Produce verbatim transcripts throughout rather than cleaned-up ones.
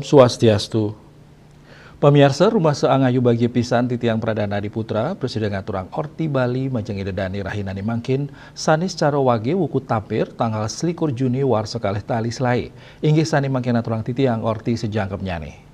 Swastiastu. Pamiarsa, rumasa angayu bagia pisan titiang Pradana Adiputra, prasida ngaturang orti Bali majeng Ida Dani rahinane mangkin, sane sacara wage wuku tapir tanggal selikur Juni warsa kalih tali selae. Inggih sane mangkin aturang titiang orti sajangkepnyane.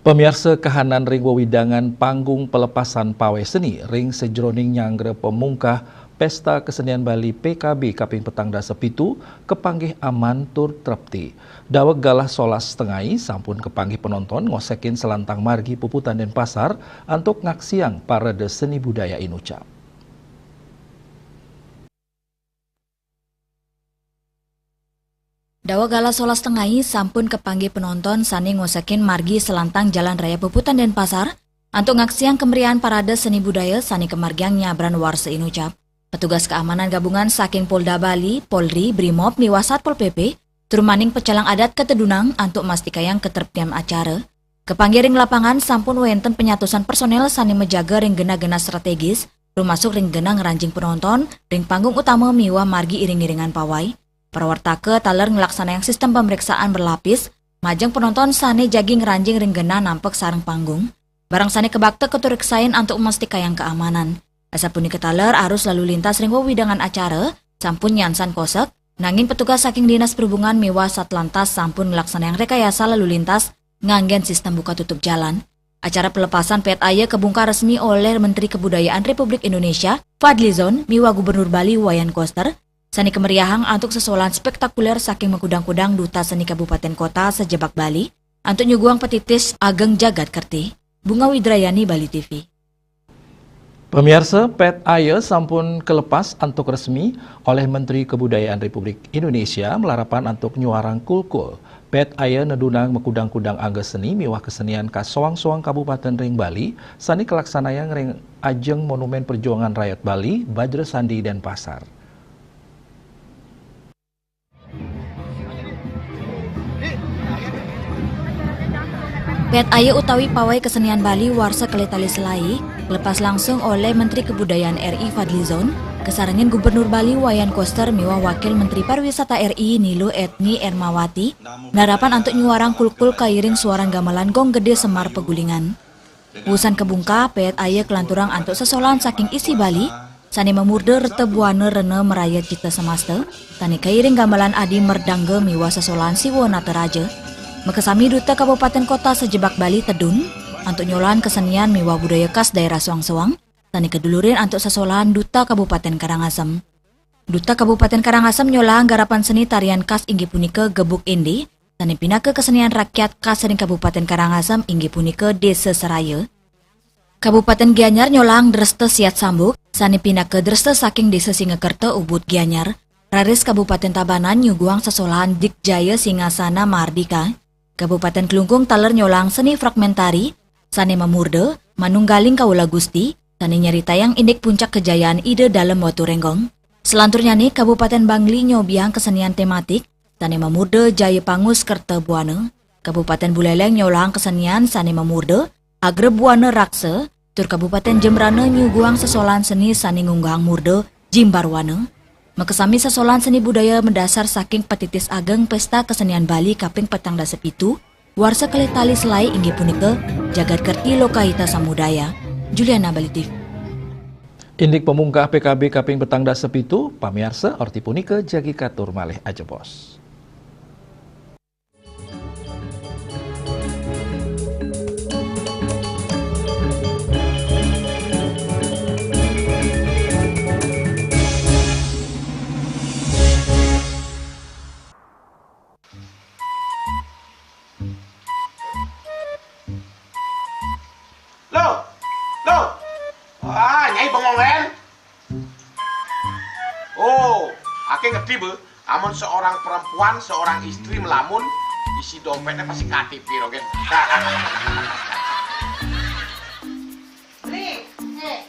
Pamiarsa, kahanan ring wewidangan panggung pelepasan pawai seni ring sajeroning nyanggra pamungkah Pesta Kesenian Bali P K B kaping petang dasa pitu kapanggih aman tur trepti. Daweg galah solas tengai sampun kapanggih penonton ngosekin salantang margi Puputan Denpasar antuk ngaksiang parade seni budaya Inucap. Daweg galah solas tengai sampun kapanggih penonton sane ngosekin margi salantang Jalan Raya Puputan Denpasar antuk ngaksiang kameriahan parade seni budaya sane kamargiang nyabran warsa Inucap. Petugas keamanan gabungan saking Polda Bali, Polri, Brimob, miwah Satpol P P, tur maning pecalang adat katedunang antuk mastikayang katreptian acara. Kapanggih ring lapangan sampun wenten penyatusan personel sane majaga ring genah-genah strategis, rumasuk ring genah ngranjing penonton, ring panggung utama miwah margi iring-iringan pawai. Prawartaka taler nglaksanayang sistem pamriksaan berlapis, majeng penonton sane jagi ngranjing ring genah nampek sareng panggung. Barang sane kabakta katuriksain antuk mastikayang kaamanan. Asapunika taler arus lalu lintas ring wewidangan acara sampun nyansan kosek, nanging petugas saking Dinas Perhubungan miwah Satlantas sampun nglaksanayang rekayasa lalu lintas nganggen sistem buka tutup jalan. Acara pelepasan Pet Aya kabungkah resmi oleh Menteri Kebudayaan Republik Indonesia, Fadlizon, miwah Gubernur Bali, Wayan Koster, sane kameriahang antuk sesolahan spektakuler saking makudang-kudang duta seni kabupaten kota sajebag Bali, antuk nyuguhang petitis ageng jagat kerti. Bunga Widrayani, Bali T V. Pamiarsa, Pet Aya sampun kalepas antuk resmi oleh Menteri Kebudayaan Republik Indonesia malarapan antuk nyuarang kulkul. Pet Aya nedunang makudang-kudang angga seni miwah kesenian ka soang-soang kabupaten ring Bali sane kalaksanayang ring ajeng Monumen Perjuangan Rakyat Bali, Bajra Sandi, Denpasar. Pet Aya utawi Pawai Kesenian Bali warsa kalih tali selae, lepas langsung oleh Menteri Kebudayaan R I Fadlizon, kasarengin Gubernur Bali Wayan Koster miwah Wakil Menteri Pariwisata R I Nilo Etni Ermawati, narapan antuk nyuarang kulkul kairing suaran gamelan gong gede semar pagulingan. Wusan kabungkah, Pet Aya kalanturang antuk sesolahan saking isi Bali, sane mamurda Reta Buana Rena Meraya Cita Semasta, sane kairing gamelan Adi Merdangga miwah sesolahan Siwa Nataraja. Makasami duta kabupaten kota sajebag Bali tedun, antuk nyolahang kesenian miwah budaya khas daerah soang-soang, sane kadulurin antuk sesolahan duta Kabupaten Karangasem. Duta Kabupaten Karangasem nyolahang garapan seni tarian khas inggih punika Gebuk Indi, sane pinaka kesenian rakyat khas ring Kabupaten Karangasem inggih punika Desa Seraya. Kabupaten Gianyar nyolahang Dresta Siat Sambuk, sane pinaka dresta saking Desa Singakerta, Ubud, Gianyar. Raris Kabupaten Tabanan nyuguhang sesolahan Digjaya Singasana Mardika. Kabupaten Klungkung taler nyolahang seni fragmentari, sane mamurda, Manunggaling Kaula Gusti, sane nyeritayang indik puncak kejayaan Ida Dalem Waturenggong. Selanturnyane, Kabupaten Bangli nyobiahang kesenian tematik, sane mamurda Jaya Pangus Kerta Buana. Kabupaten Buleleng nyolahang kesenian sane mamurda Agra Buana Raksa, tur Kabupaten Jembrana nyuguhang sesolahan seni sane ngunggahang murda Jimbar Wana. Makasami sesolahan seni budaya madasar saking petitis ageng Pesta Kesenian Bali kaping petang dasa pitu, warsa kalih tali selae inggih punika Jagat Kerti Lokahita Samudaya. Juliana, Bali T V. Indik pamungkah P K B kaping petang dasa pitu, pamiarsa, orti punika jagi katur malih ajebos. Loh, loh. Ah, Nyai bengong, kan? Oh, ake ngerti, be. Amun seorang perempuan, seorang istri melamun, isi dompetnya pasti K T P, rogen. Beli, eh,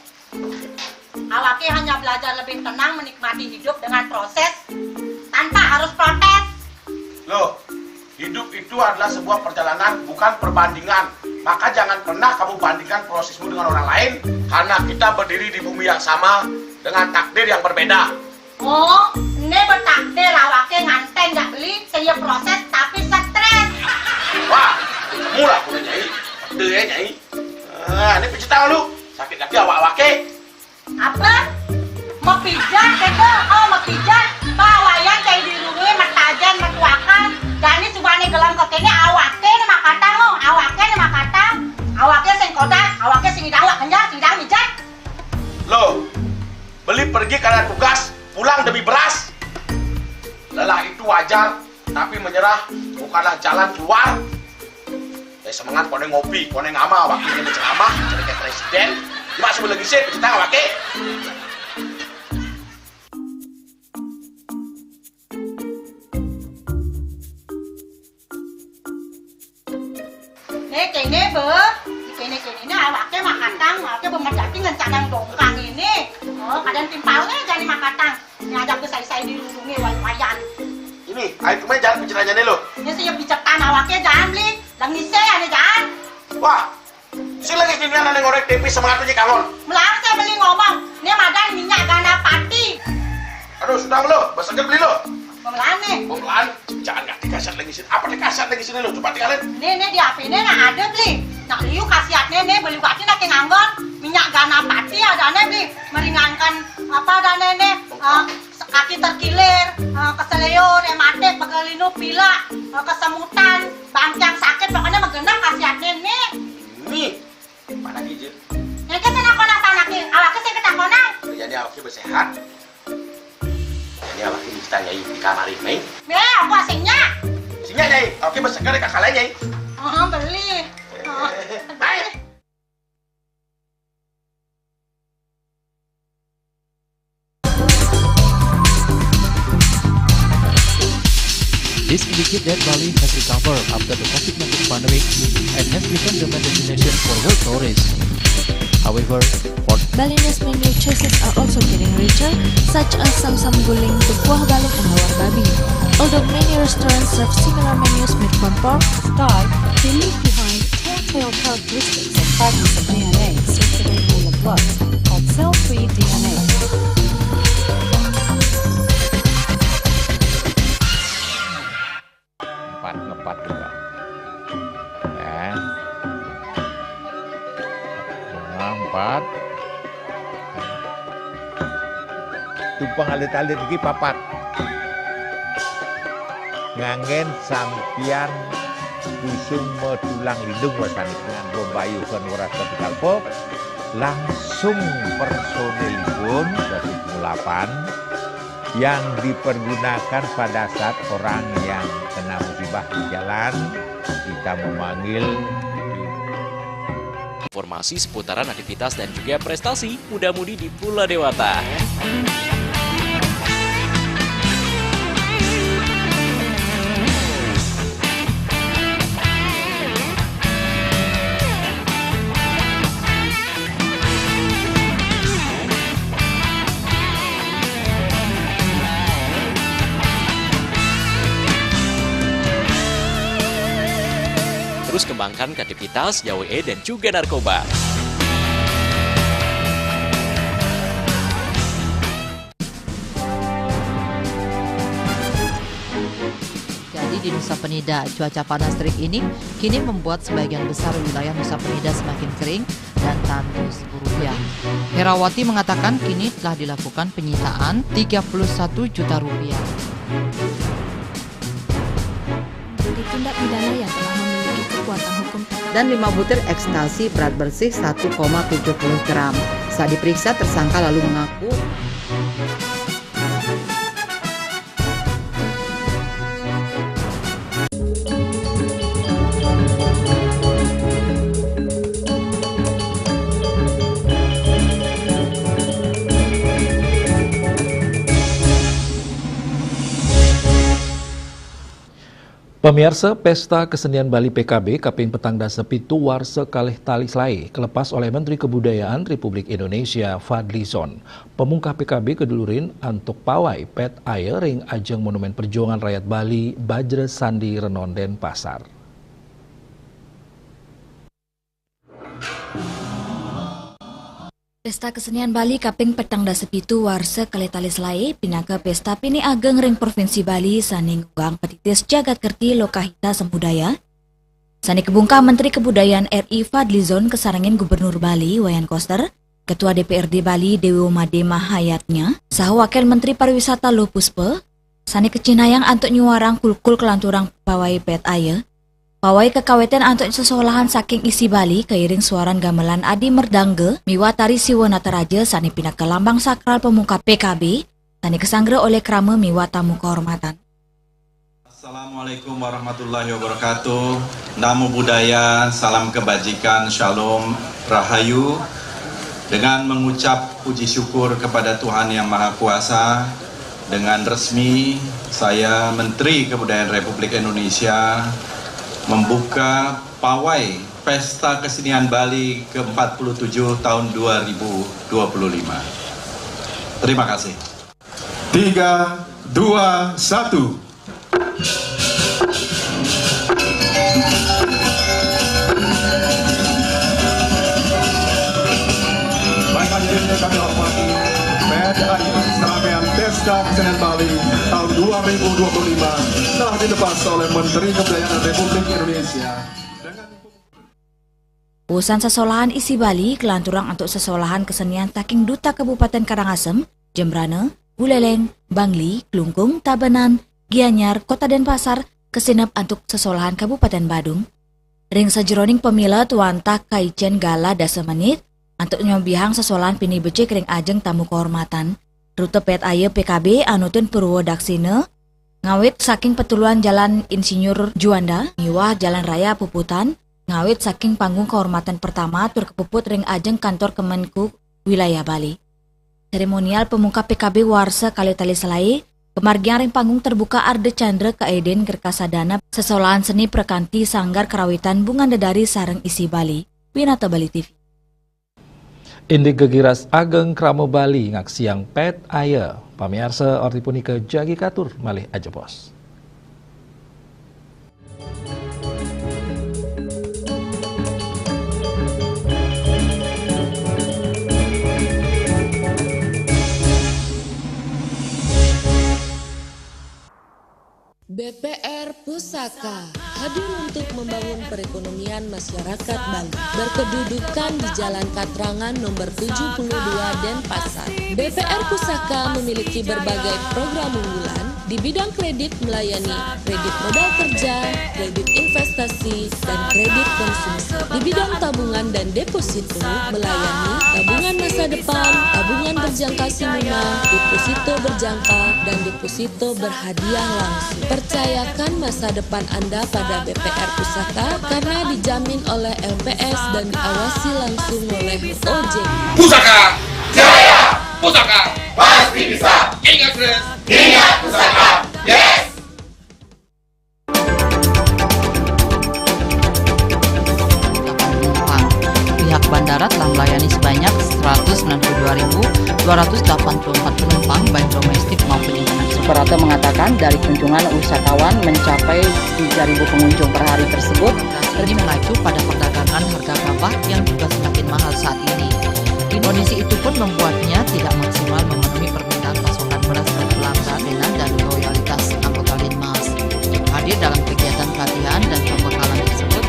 awake hanya belajar lebih tenang menikmati hidup dengan proses tanpa harus protes. Loh, Hidup itu adalah sebuah perjalanan, bukan perbandingan. Maka jangan pernah kamu bandingkan prosesmu dengan orang lain, karena kita berdiri di bumi yang sama dengan takdir yang berbeda. Oh, ini bertakdir awake nganten jak beli, sing ya proses tapi stres. Wah, mula aku nyai. Betul ya, nyai. Ah, ini pijit tangan lu. Sakit lagi awak-awake. Apa? Mepijat kata? Oh, mepijat. Pak, wayan kayak di rumah, metajen, metuakan. Jani subane gelam ke kene, awake ne makatang, oh. Awake ne makatang. Awake sing kodak, awake sing idang, awak kenyang, sing idang mijat. Loh, beli pergi karena tugas, pulang demi beras. Lelah itu wajar, tapi menyerah bukanlah jalan keluar. Eh, semangat, kono ngopi, kono ngama, wakilnya ceramah, jadi kayak presiden. Cuma sebelum lagi sih, kita awake. Nih, kene, be. Kene, kene, ini awake makatang, awake be medaki ngencadang dongkang ini. Oh, kadang timpalnya jadi makatang. Ini ada be sai-sai di lurunge, wai-wayan. Ini, ayo kemana jalan pikirannya nih lo? Ini sih ya picetan awake jangan beli. Lengise ya nih jangan. Wah, si lagi gini ada ngorek T V semangatnya kangon. Melang saya beli ngomong, ini madan minyak gana pati. Aduh, sudah lo, besok beli lo. Pemelan nih. Pemelan, jangan nggak dikasih lagi sini. Apa dikasih lagi sini lo? Coba tinggalin. Nih, nih di H P ini nah ada beli. Nak liu khasiatnya nih beli batin lagi nganggur. Minyak gana pati ada nih beli. Meringankan apa ada nih, nih, eh, kaki terkilir, eh, keseleo, rematik, pegelinu, pilek, eh, kesemutan, bangkiang sakit, pokoknya menggenang khasiatnya nih. Nih, mana gigi? Yang ke sana kona sana ki, awak ke sini kita kona. Jadi awak besehat. Jadi awak ini kita nyai di kamar ini. Nih, aku asingnya. Sini nyai, awak besehat kakak lain nyai. Oh, beli. Oh. Baik. This indicates that Bali has recovered after the COVID nineteen pandemic and has become the main destination for world tourists. However, for Balinese menu choices are also getting richer, such as samsam guling, tukuah balung, and lawar babi. Although many restaurants serve similar menus made from pork, Sky, they leave behind telltale characteristics of fragments of D N A circulating in the blood called cell-free D N A. Empat ngepat juga. Ya. Bunga empat. Tumpang alit-alit iki papat. Nganggen sampiyan busung metulang lindung wasani nganggo bayuhan weras kapital pop, langsung personilipun dadi pengulapan yang dipergunakan pada saat orang yang kena musibah di jalan, kita memanggil. Informasi seputaran aktivitas dan juga prestasi muda-mudi di Pulau Dewata. Terus kembangkan kreativitas, gawe dan juga narkoba. Jadi di Nusa Penida, cuaca panas terik ini kini membuat sebagian besar wilayah Nusa Penida semakin kering dan tandus. Rupiah. Herawati mengatakan kini telah dilakukan penyitaan tiga puluh satu juta rupiah. Menjadi tindak pidana yang telah memiliki kekuatan hukum tetap. Dan lima butir ekstasi berat bersih satu koma tujuh puluh gram. Saat diperiksa, tersangka lalu mengaku. Pamiarsa, Pesta Kesenian Bali P K B kaping petang dasa pitu warsa kalih tali selaé kelepas olih Menteri Kebudayaan Republik Indonesia Fadlizon. Pemungkah P K B kedulurin antuk pawai pét aya ring ajeng Monumen Perjuangan Rakyat Bali Bajra Sandi Renon Denpasar. Pesta Kesenian Bali kaping petang dasa pitu warsa kalih tali selaé pinaka pesta pinih ageng ring Provinsi Bali sané nguggang patitis jagat kerti lokahita samudaya, sané kabungkah Menteri Kebudayaan R I Fadlizon kasarengin Gubernur Bali Wayan Koster, Ketua D P R D Bali Dewi Made Mahayatnya, saha Wakil Menteri Pariwisata Luh Puspa, sané kacihnayang antuk nyuarang kulkul kalanturang pawai pét aya. Pawai kakawitin antuk sesolahan saking isi Bali kairing suaran gamelan Adi Merdangga miwah tari Siwa Nataraja sané pinaka lambang sakral pamungkah P K B, sané kasanggra olih krama miwah tamu kahormatan. Assalamualaikum warahmatullahi wabarakatuh. Namo Buddhaya, salam kebajikan, Shalom, Rahayu. Dengan mengucap puji syukur kepada Tuhan Yang Maha Kuasa, dengan resmi saya, Menteri Kebudayaan Republik Indonesia, membuka pawai Pesta Kesenian Bali keempat puluh tujuh tahun dua ribu dua puluh lima. Terima kasih. Tiga, dua, satu. Baik, hadirin yang kami hormati, P T I serangkaian Pesta Kesenian Bali tahun dua ribu dua puluh lima telah dilepas oleh Menteri Kebudayaan Republik Indonesia. Dengan Usan sesolahan isi Bali kalanturang antuk sesolahan kesenian saking Duta Kabupaten Karangasem, Jembrana, Buleleng, Bangli, Klungkung, Tabanan, Gianyar, Kota Denpasar, kasinep antuk sesolahan Kabupaten Badung. Ring sajeroning pamilet wantah kaicén galah dasa menit, antuk nyobiahang sesolahan pinih becik ring ajeng tamu kahormatan. Rute pét aya P K B anutin purwa daksina, ngawit saking petuluan Jalan Insinyur Juanda miwah Jalan Raya Puputan, ngawit saking Panggung Kahormatan Pertama tur kapuput ring ajeng kantor Kemenku Wilayah Bali. Seremonial pamungkah P K B warsa kalih tali selaé kamargiang ring Panggung Terbuka Ardha Candra kaidin Kerkasadana Sesolahan Seni Prakanti Sanggar Karawitan Bungan Dedari sareng isi Bali. Winata Bali T V. Indik gegiras ageng krama Bali ngaksiang pét aya. Pamiarsa, orti punika jagi katur malih ajebos. B P R Pusaka hadir untuk membangun perekonomian masyarakat Bali, berkedudukan di Jalan Katrangan nomor tujuh puluh dua, Denpasar. B P R Pusaka memiliki berbagai program unggulan di bidang kredit, melayani kredit modal kerja, kredit investasi, dan kredit konsumsi. Di bidang tabungan dan deposito, melayani tabungan masa depan, tabungan berjangka simuna, deposito berjangka, dan deposito berhadiah langsung. Percayakan masa depan Anda pada B P R Pusaka karena dijamin oleh L P S dan diawasi langsung oleh O J K. Pusaka Jaya! Pusaka pasti bisa! Ingat, Grace! Ingat Pusaka! Yes! Delapan penumpang. Pihak bandara telah melayani sebanyak seratus sembilan puluh dua ribu dua ratus delapan puluh empat penumpang, baik domestik maupun internasional. Suprapto mengatakan, dari kunjungan wisatawan mencapai tiga ribu pengunjung per hari tersebut. Ini mengacu pada perdagangan harga gabah yang juga semakin mahal saat ini. Kondisi itu pun membuatnya tidak maksimal memenuhi permintaan pasokan beras dari pelanggan dan loyalitas anggota Linmas. Hadir dalam kegiatan pelatihan dan pembekalan tersebut.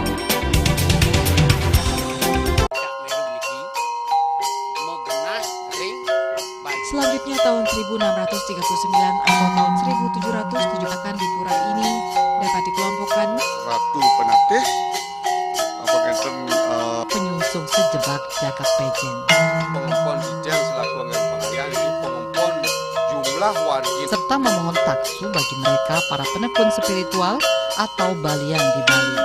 Selanjutnya, tahun seribu enam ratus tiga puluh sembilan atau tahun seribu tujuh ratus tujuh akan di pura ini dapat dikelompokkan Ratu Penatih, apa ngenten, eh, penyungsung sejebak jagat pejen. Pengempon Ciceng selaku anggen pangayah, jadi pengempon jumlah wargi. Serta memohon taksu bagi mereka para penekun spiritual atau balian di Bali.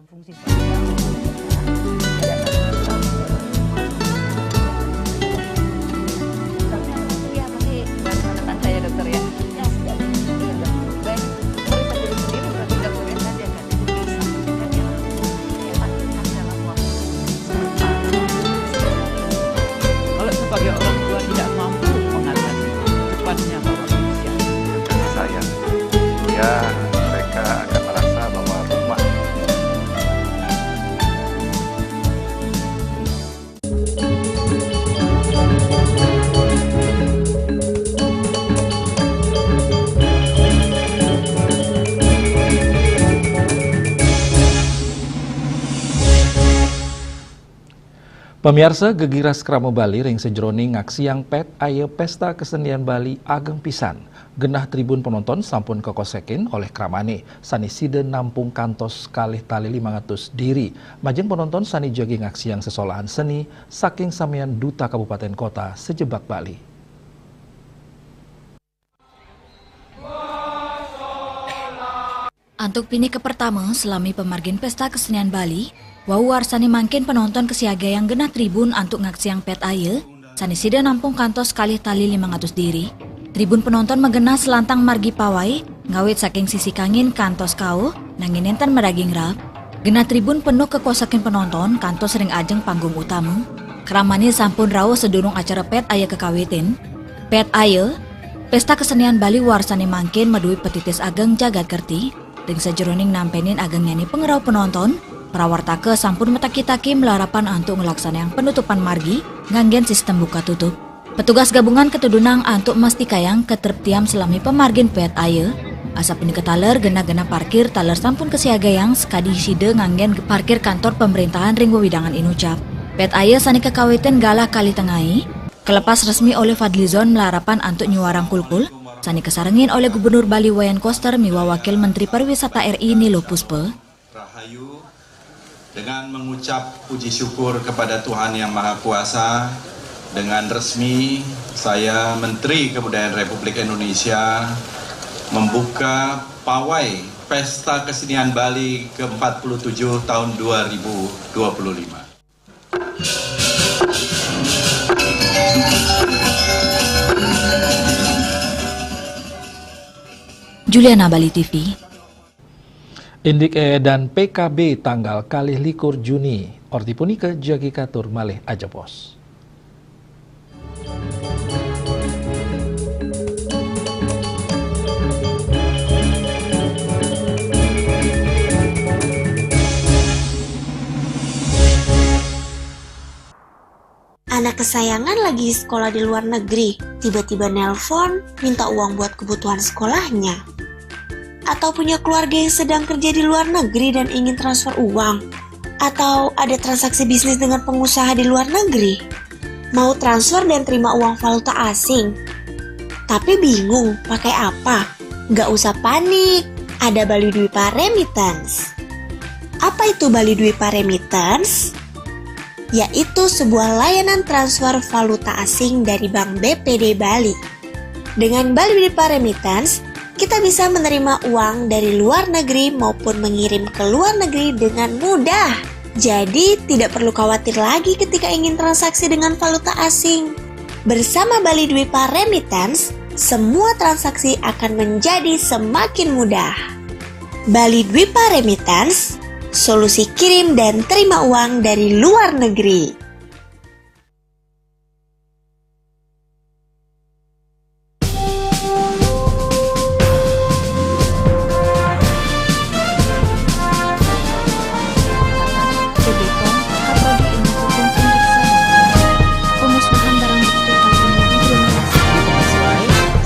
Fungsi sosial. Iya, pasti. Bagaimana tante ya, dokter, ya? Ya, sudah. Baik. Periksa diri sendiri, berarti nggak boleh saja, kan? Bisa. Kan ya? Iya, pasti. Dalam waktu. Kalau sebagai orang tua tidak mampu mengatasi cepatnya bawa usia. Kasih sayang. Ya, mereka akan merasa bahwa rumah. Pamiarsa, gegiras krama Bali ring sajeroning ngaksiang pét aya Pésta Kesenian Bali ageng pisan. Genah tribun penonton sampun kakosekin olih kramane, sane sida nampung kantos kalih tali limang atus diri. Majeng penonton sane jagi ngaksiang sesolahan seni saking samian duta kabupaten kota sajebag Bali. Antuk pinih kapertama, salami pamargin Pesta Kesenian Bali, wau warsane mangkin penonton kasiagayang genah tribun antuk ngaksiang pét aya, sane sida nampung kantos kalih tali limang atus diri. Tribun penonton magenah salantang margi pawai, ngawit saking sisi kangin kantos kauh, nanging nenten madaging rap. Genah tribun penuh kakosekin penonton kantos ring ajeng panggung utama. Kramane sampun rauh sadurung acara pét aya kakawitin. Pét aya, Pesta Kesenian Bali warsane mangkin madue patitis ageng jagat kerti, ring sajeroning nampenin agengnyane pangrauh penonton, prawartaka sampun mataki-taki malarapan antuk nglaksanayang penutupan margi nganggen sistem buka tutup. Petugas gabungan katudunang antuk mastikayang katreptian salami pamargin pét aya. Asapunika taler genah-genah parkir taler sampun kasiagayang sakadi sida nganggen parkir kantor pamrentahan ring wewidangan inucap. Pét aya sane kakawitin galah kalih tengai, kalepas resmi olih Fadlizon malarapan antuk nyuarang kulkul, sane kasarengin olih Gubernur Bali Wayan Koster miwah Wakil Menteri Pariwisata R I Nilo Puspa. Rahayu, dengan mengucap puji syukur kepada Tuhan Yang Maha Kuasa, dengan resmi saya, Menteri Kebudayaan Republik Indonesia, membuka pawai Pesta Kesenian Bali ke empat puluh tujuh tahun dua ribu dua puluh lima. Juliana, Bali T V. Indik eedan P K B tanggal kalih likur Juni. Orti punika jagi katur malih ajebos. Anak kesayangan lagi sekolah di luar negeri, tiba-tiba nelpon, minta uang buat kebutuhan sekolahnya. Atau punya keluarga yang sedang kerja di luar negeri dan ingin transfer uang. Atau ada transaksi bisnis dengan pengusaha di luar negeri. Mau transfer dan terima uang valuta asing. Tapi bingung pakai apa. Nggak usah panik, ada Bali Dwipa Remittance. Apa itu Bali Dwipa Remittance? Yaitu sebuah layanan transfer valuta asing dari Bank B P D Bali. Dengan Bali Dwipa Remittance, kita bisa menerima uang dari luar negeri maupun mengirim ke luar negeri dengan mudah. Jadi, tidak perlu khawatir lagi ketika ingin transaksi dengan valuta asing. Bersama Bali Dwipa Remittance, semua transaksi akan menjadi semakin mudah. Bali Dwipa Remittance, solusi kirim dan terima uang dari luar negeri.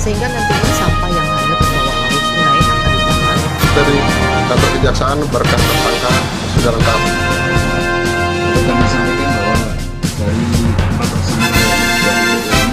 Sehingga nantinya sampah yang hanyut terbawa arus sungai akan ditahan. Dari kantor kejaksaan, berkas tersangka sudah lengkap. Kami sampaikan bahwa dari empat tersangka yang sudah ditetapkan,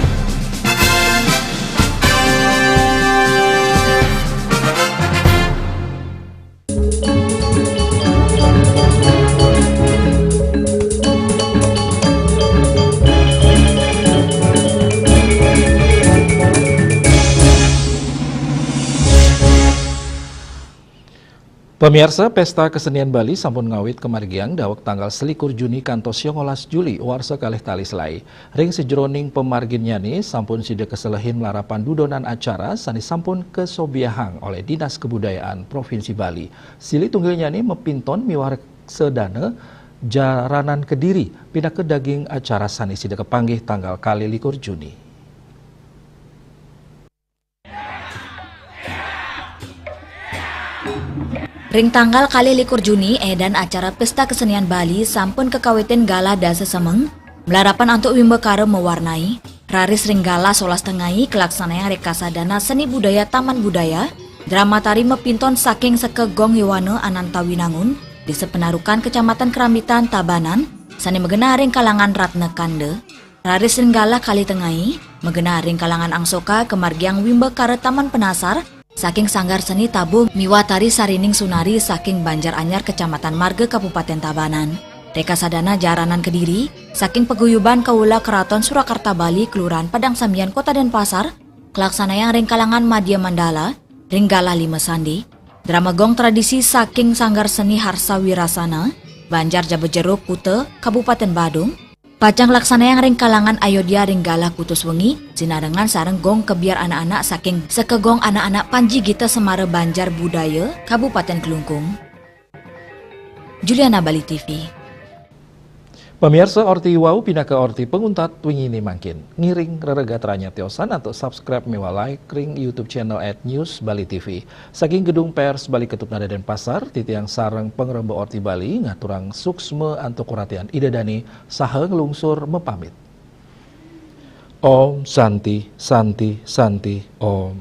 Pamiarsa, Pesta Kesenian Bali sampun ngawit kamargiang daweg tanggal selikur Juni kantos songolas Juli warsa kalih tali selae. Ring sajeroning pamargin nyane sampun sida kaselehin malarapan dudonan acara sane sampun kasobiahang olih Dinas Kebudayaan Provinsi Bali. Silih tunggilnyane mapinton miwah reksadana Jaranan Kediri pinaka daging acara sane sida kapanggih tanggal kalih likur Juni. Ring tanggal kalih likur Juni, edan acara Pesta Kesenian Bali sampun kakawitin galah dasa semeng, malarapan antuk wimbakara mawarnai, raris ring galah solas tengai kalaksanayang ring Kasadana Seni Budaya Taman Budaya, drama tari mapinton saking Seka Gong Yowana Ananta Winangun, Desa Penarukan, Kecamatan Kerambitan, Tabanan, sane magenah ring kalangan Ratna Kanda, raris ring galah kalih tengai, magenah ring kalangan Angsoka kamargiang wimbakara Taman Penasar, saking Sanggar Seni Tabuh miwah tari Sarining Sunari saking Banjar Anyar, Kecamatan Marga, Kabupaten Tabanan. Ring Kasadana Jaranan Kediri, saking Paguyuban Kaula Keraton Surakarta Bali, Kelurahan Padang Sambian, Kota Denpasar, kalaksanayang ring kalangan Madya Mandala, ring galah lima sandi. Drama gong tradisi saking Sanggar Seni Harsa Wirasana, Banjar Jaba Jero, Kuta, Kabupaten Badung, pacang laksanayang ring kalangan Ayodya ring galah kutus wengi, sinarengan sareng gong kebyar anak-anak saking Seka Gong Anak-anak Panji Gita Semara Banjar Budaya, Kabupaten Klungkung. Juliana, Bali T V. Pamiarsa, orti wau pinaka orti panguntat wingine mangkin. Ngiring reregat ranyah tiosan antuk subscribe miwah like ring YouTube channel at News Bali T V. Saking Gedung Pers Bali Ketuk Nada Denpasar, titiang sareng pangremba Orti Bali ngaturang suksma antuk ratian Ida Dane saha nglungsur mapamit. Om Santi, Santi, Santi, Om.